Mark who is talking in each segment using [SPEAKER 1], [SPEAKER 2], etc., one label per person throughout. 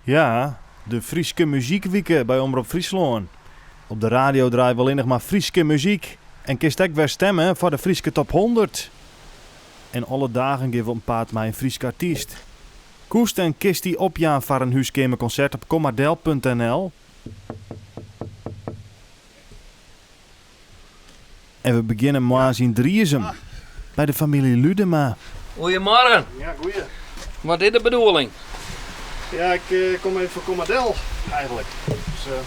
[SPEAKER 1] Ja, de Fryske Muzykwike by Omrop Fryslân. Op de radio draaie we allinnich mar Fryske muzyk en kinst ek wer stemme foar de Fryske Top 100. En alle dagen gean we op 'en paad mei in Fryske artyst. Koest en kinst dy opjaan foar in húskeamerkonsert op kommardel.nl. En we begjinne moarns yn Driezum, by de famylje Ludema.
[SPEAKER 2] Goeiemorgen.
[SPEAKER 1] Ja, goeie.
[SPEAKER 2] Wat is de bedoeling?
[SPEAKER 1] Ja, ik eh, kom even foar Kommerdel, eigenlijk. Dus, eh,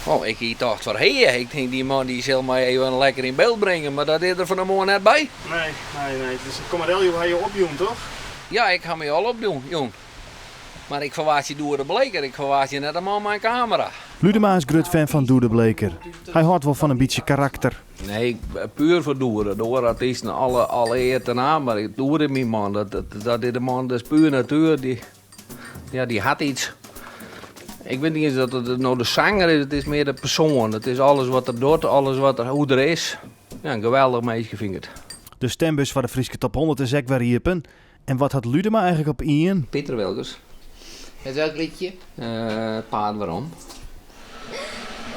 [SPEAKER 2] Oh, ik hie tocht foar Hea. Ik tink dy man dy sil my even lekker yn byld bringe, mar dat is der fan 'e moarn net by.
[SPEAKER 1] Nee, nee, nee. Dus Kommerdel, jo ha jo opjûn, toch?
[SPEAKER 2] Ja, ik ha my al opjûn, jûn. Mar ik ferwachtsje Doede Bleeker, ik ferwachtsje net in man mei in kamera.
[SPEAKER 1] Ludema is grut fan fan Doede Bleeker. Hy hâldt wol fan in bytsje karakter.
[SPEAKER 2] Nee, puer foar Doede. De oare artysten, alle, alle ear te na, mar Doede is myn man. Dat, dat, dat is de man, dat is puer natuer. Dy, ja, dy hat iets. Ik wit net iens dat it no de sanger is, it is mear de persoan. It is alles wat er docht, alles wat er, hoe er is. Ja, in geweldich minske fyn ik it.
[SPEAKER 1] De stembus foar de Fryske Top 100 is ek wer iepen. En wat hat Ludema eigenlik op ien?
[SPEAKER 2] Piter Wilkens.
[SPEAKER 3] Met welk liedje?
[SPEAKER 2] Uh, Paad werom.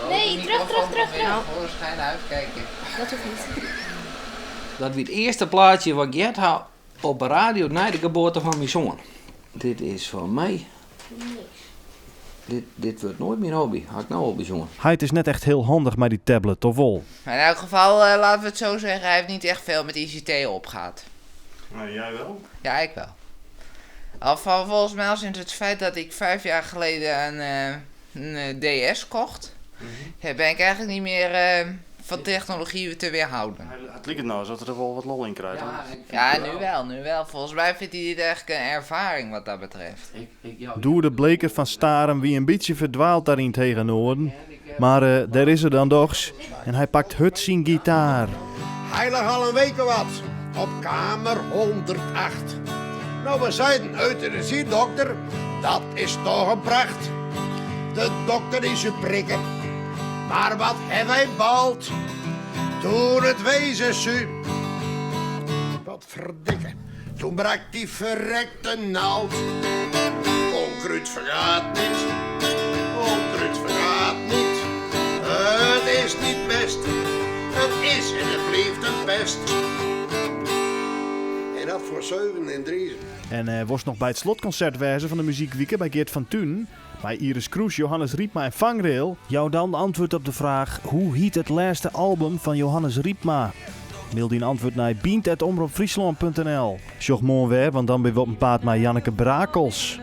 [SPEAKER 4] Nee, terug, terug, terug, terug.
[SPEAKER 3] Voor schijn uitkijken.
[SPEAKER 4] Dat hoeft niet.
[SPEAKER 2] Dat wie it earste plaatsje wat ik heard ha op de radio nei de geboarte fan myn soan. Dit is foar my. Dit, dit wurdt noait myn hobby, ha ik no al besjoen.
[SPEAKER 1] Heit is net echt hiel handich mei dy tablet, of wol?
[SPEAKER 3] Maar in elk geval, eh, laten we het zo zeggen, hij heeft niet echt veel met ICT opgehad.
[SPEAKER 1] Nee, jij wel?
[SPEAKER 3] Ja, ik wel. Al van volgens mij al sinds het feit dat ik vijf jaar geleden een, eh, een eh, DS kocht, mm ben ik eigenlijk niet meer eh, van technologie te weerhouden.
[SPEAKER 1] Het liket no dat er der wol wat lol yn krijt.
[SPEAKER 3] Ja, nu wel, nu wel. Volgens mij vindt hij dit eigenlijk een ervaring wat dat betreft.
[SPEAKER 1] Doede Bleeker fan Starum wie in bytsje ferdwaald dêr yn it hege noarden. Mar eh, dêr is er dan dochs en hy pakt hurd syn gitaar.
[SPEAKER 5] Hy lag al in week of wat op kamer 108. Nou, we zeiden euthanasie, dokter, dat is toch een pracht. De dokter is een prikken, maar wat hebben wij bald toen het wezen su. Wat verdikke, toen brak die verrekte naald. Onkruid vergaat niet, onkruid vergaat niet. Het is niet best, het is en het blijft een pest. En dat voor zeven en drieën.
[SPEAKER 1] En eh wolst noch by it slotkonsert wêze fan de Muzykwike by Geert van Tunen? Mei Iris Kroes, Johannes Rypma en Vangrail? Jou dan antwurd op de fraach, hoe hiet it lêste album fan Johannes Rypma? Mail dyn antwurd nei bynt@omropfryslân.nl. Sjoch moarn wer, want dan binne we op 'en paad mei Janneke Brakels.